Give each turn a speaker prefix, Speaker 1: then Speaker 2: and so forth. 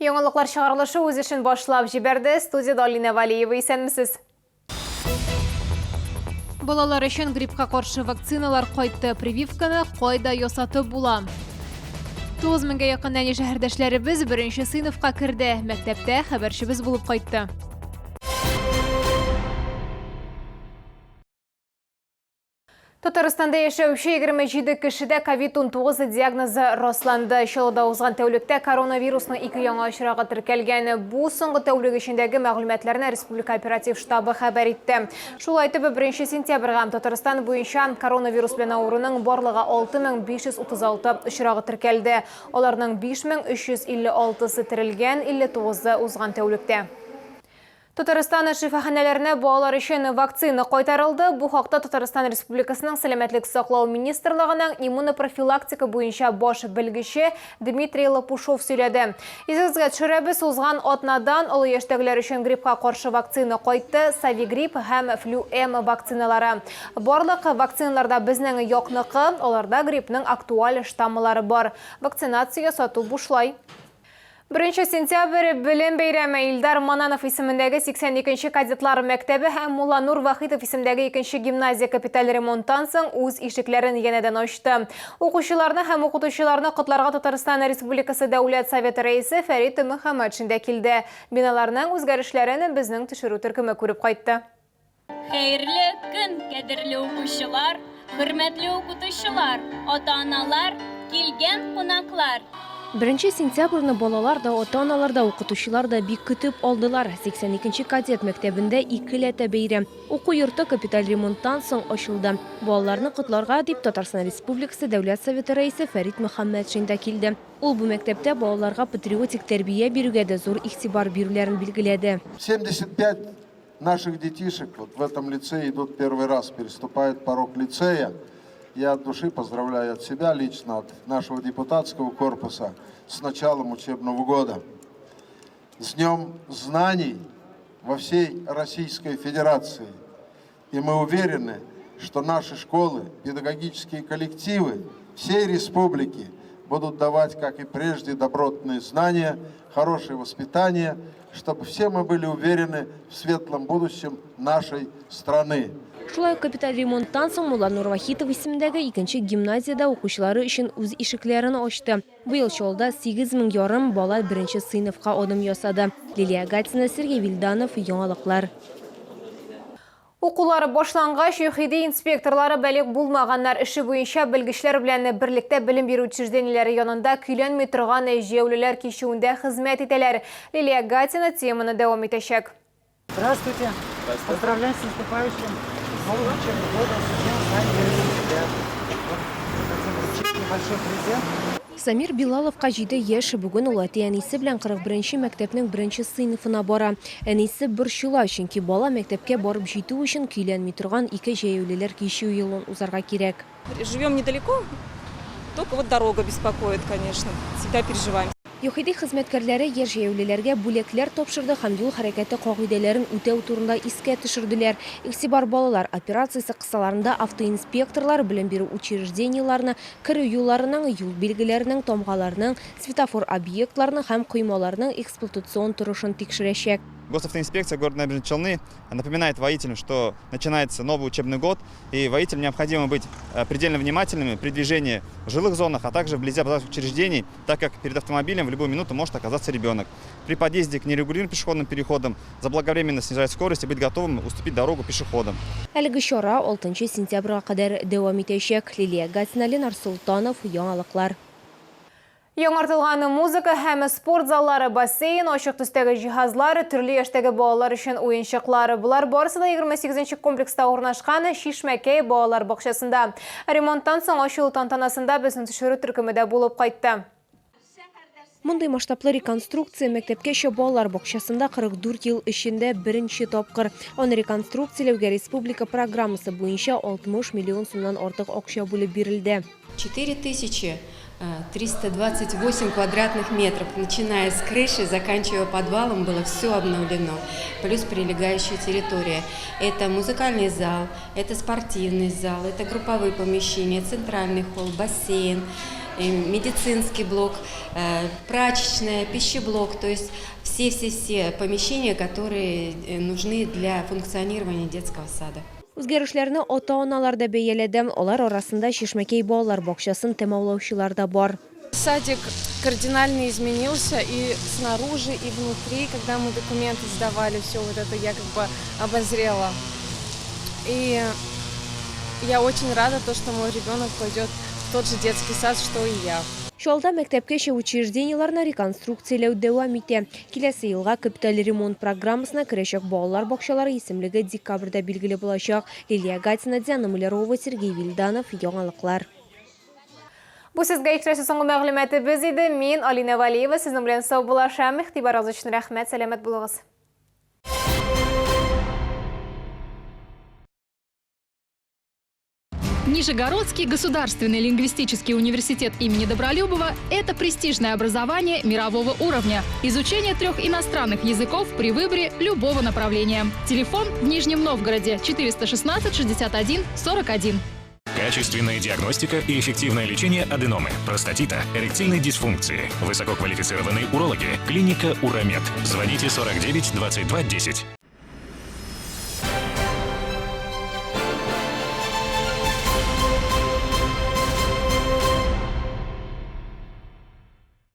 Speaker 1: Яңалыклар чыгарылышы үз эшен башлап җибәрде. Студиядә Алинә Валиева, исәнмесез. Балалар өчен гриппка каршы вакциналар кайтты. Прививканы кайда ясатып була? 9 меңгә якын нәни шәһәрдәшләребез беренче сыйныфка керде. Мәктәптә хәбәрчебез булып кайтты. Татарстанда яшәүче 27 кешедә ковид-19 диагнозы расланды. Чаллыда узган тәүлектә коронавирусның ике яңа очрагы теркәлгән. Бу соңгы тәүлек эчендәге мәгълүматларны Республика оператив штабы хәбәр итте. Шулай итеп, 1 сентябрьгә Татарстан буенча коронавирус белән авыруның барлыгы 6536 очрагы теркәлде. Аларның 5356-сы терелгән, 59-ы узган тәүлектә. Татарстан шифаханәләренә балалар өчен вакцина кайтарылды. Бу хакта Татарстан Республикасының Сәламәтлек саклау министрлыгының иммунопрофилактика буенча баш белгече Дмитрий Лопушов сөйләде. Исегезгә төшерәбез, узган атнадан олы яшьтәгеләр өчен гриппка каршы вакцина кайтты, Совигрипп һәм Флю-М вакциналары. Барлык вакциналар да безнең якныкы, аларда гриппның актуаль штаммалары бар. Вакцинация ясату бушлай. Беренче сентябрь, Белем бәйрәме, Илдар Мананов исемендәге 82 нче кадетлар мәктәбе һәм Мулланур Вахитов исемдәге икенче гимназия капиталь ремонттан соң үз ишекләрен янәдән ачты. Укучыларны һәм укытучыларны котларга Татарстан Республикасы Дәүләт Советы Рәисе Фәрит Мөхәммәтшин дә килде. Биналарның үзгәрешләрен безнең төшерү төркеме күреп кайтты.
Speaker 2: Хәерле көн, кадерле укучылар, хөрмәтле укытучылар, ата-аналар, килгән кунаклар!
Speaker 3: Беренче сентябрьне балалар да, ата-аналар да, укытучылар да бик көтеп алдылар. 82 нче кадет мәктәбендә икеләтә бәйрәм. Уку йорты капиталь ремонттан соң ачылды. Балаларны котларга дип Татарстан Республикасы Дәүләт Советы Рәисе Фәрит Мөхәммәтшин да килде. Ул бу мәктәптә балаларга патриотик тәрбия бирүгә дә зур игътибар бирүләрен билгеләде.
Speaker 4: 75 наших детишек вот в этом лицее идут первый раз, переступают порог лицея. Я от души поздравляю от себя лично, от нашего депутатского корпуса с началом учебного года. С Днем знаний во всей Российской Федерации. И мы уверены, что наши школы, педагогические коллективы всей республики будут давать, как и прежде, добротные знания, хорошее воспитание, чтобы все мы были уверены в светлом будущем нашей страны.
Speaker 3: Шулай ук капиталь ремонттан соң Мулланур Вахитов исемендәге икенче гимназия дә укучылары өчен үз ишекләрен ачты. Быел Чаллыда 8 мең ярым бала беренче сыйныфка адым ясады. Лилия Гатина, Сергей Вильданов, Яңалыклар.
Speaker 1: Укулар башлангач, ЮХИДИ инспекторлары балигъ булмаганнар эше буенча белгечләр белән берлектә белем бирү учреждениеләре янында көйләнми торган җәяүлеләр кичүендә хезмәт итәләр. Лилия Гатина теманы дәвам итәчәк.
Speaker 5: Здравствуйте! Поздравляю с наступающим новым учебным годом, с Днем знаний ребят. Вот хотим вручить небольшой презент.
Speaker 3: Самир Билаловка җиде яшь, бүген ул әти-әнисе белән 41 нче мәктәпнең беренче сыйныфына бара. Әнисе борчыла, чөнки бала мәктәпкә барып җитү өчен көйләнми торган ике җәяүлеләр кичү юлын узарга кирәк.
Speaker 6: Живем недалеко, только вот дорога беспокоит, конечно, всегда переживаем.
Speaker 3: ЮХИДИ хезмәткәрләре яшь җәяүлеләргә бүләкләр тапшырды һәм юл хәрәкәте кагыйдәләрен үтәү турында искә төшерделәр. Игътибар, балалар! операциясе кысаларында автоинспекторлар белем бирү учреждениеләренә керү юлларының, юл билгеләренең, тамгаларның, светофор объектларының һәм коймаларның эксплуатацион торышын тикшерәчәк.
Speaker 7: Госавтоинспекция города Набережные Челны напоминает водителям, что начинается новый учебный год, и водителям необходимо быть э, предельно внимательными при движении в жилых зонах, а также вблизи образовательных учреждений, так как перед автомобилем в любую минуту может оказаться ребенок. При подъезде к нерегулируемым пешеходным переходам заблаговременно снижать скорость и быть готовым уступить дорогу пешеходам.
Speaker 3: Әлеге чара 6 сентябрьгә кадәр дәвам итәчәк. Лилия Гатина, Ленар Солтанов, Яңалыклар.
Speaker 1: Яңартылган музыка һәм спорт заллары, бассейн, ачык төстәге җиһазлар, төрле яшьтәге балалар өчен уенчыклар. Болар барысы да 28 нче комплекста урнашкан Чишмәкәй балалар бакчасында. Ремонттан соң ачылу тантанасында безнең төшерү төркеме дә булып кайтты.
Speaker 3: Мондый масштаблы реконструкция мәктәпкәчә балалар бакчасында 44 ел эчендә беренче тапкыр. Аны реконструкцияләүгә республика программасы буенча 60 миллион сумнан артык акча бүлеп бирелде.
Speaker 8: 4328 квадратных метров, начиная с крыши, заканчивая подвалом, было все обновлено, плюс прилегающая территория. Это музыкальный зал, это спортивный зал, это групповые помещения, центральный холл, бассейн. И медицинский блок, прачечная, пищеблок, то есть все-все-все помещения, которые нужны для функционирования детского сада.
Speaker 3: Үзгәрешләрне ата-аналар да бәяләде. Алар арасында Чишмәкәй балалар бакчасын тәмамлаучылар да бар.
Speaker 9: Садик кардинально изменился и снаружи, и внутри. Когда мы документы сдавали, все вот это я как бы обозрела. И я очень рада, то, что мой ребенок пойдет в тот же детский сад, что и я.
Speaker 3: Чаллыда мәктәпкәчә учреждениеләрне реконструкцияләү дәвам итә. Киләсе елга капиталь ремонт программасына керәчәк балалар бакчалары исемлеге декабрьдә билгеле булачак. Лилия Гатина, Диана Мулярова, Сергей Вильданов, Яңалыклар.
Speaker 1: Бу сезгә ишетәсе соңгы мәгълүматыбыз иде. Мин Алина Валиева сезнең белән саубуллашам. Игътибарыгыз өчен рәхмәт, сәламәт булыгыз.
Speaker 10: Нижегородский государственный лингвистический университет имени Добролюбова – это престижное образование мирового уровня. Изучение трех иностранных языков при выборе любого направления. Телефон в Нижнем Новгороде 416 61 41.
Speaker 11: Качественная диагностика и эффективное лечение аденомы, простатита, эректильной дисфункции. Высококвалифицированные урологи. Клиника «Уромед». Звоните 49 22 10.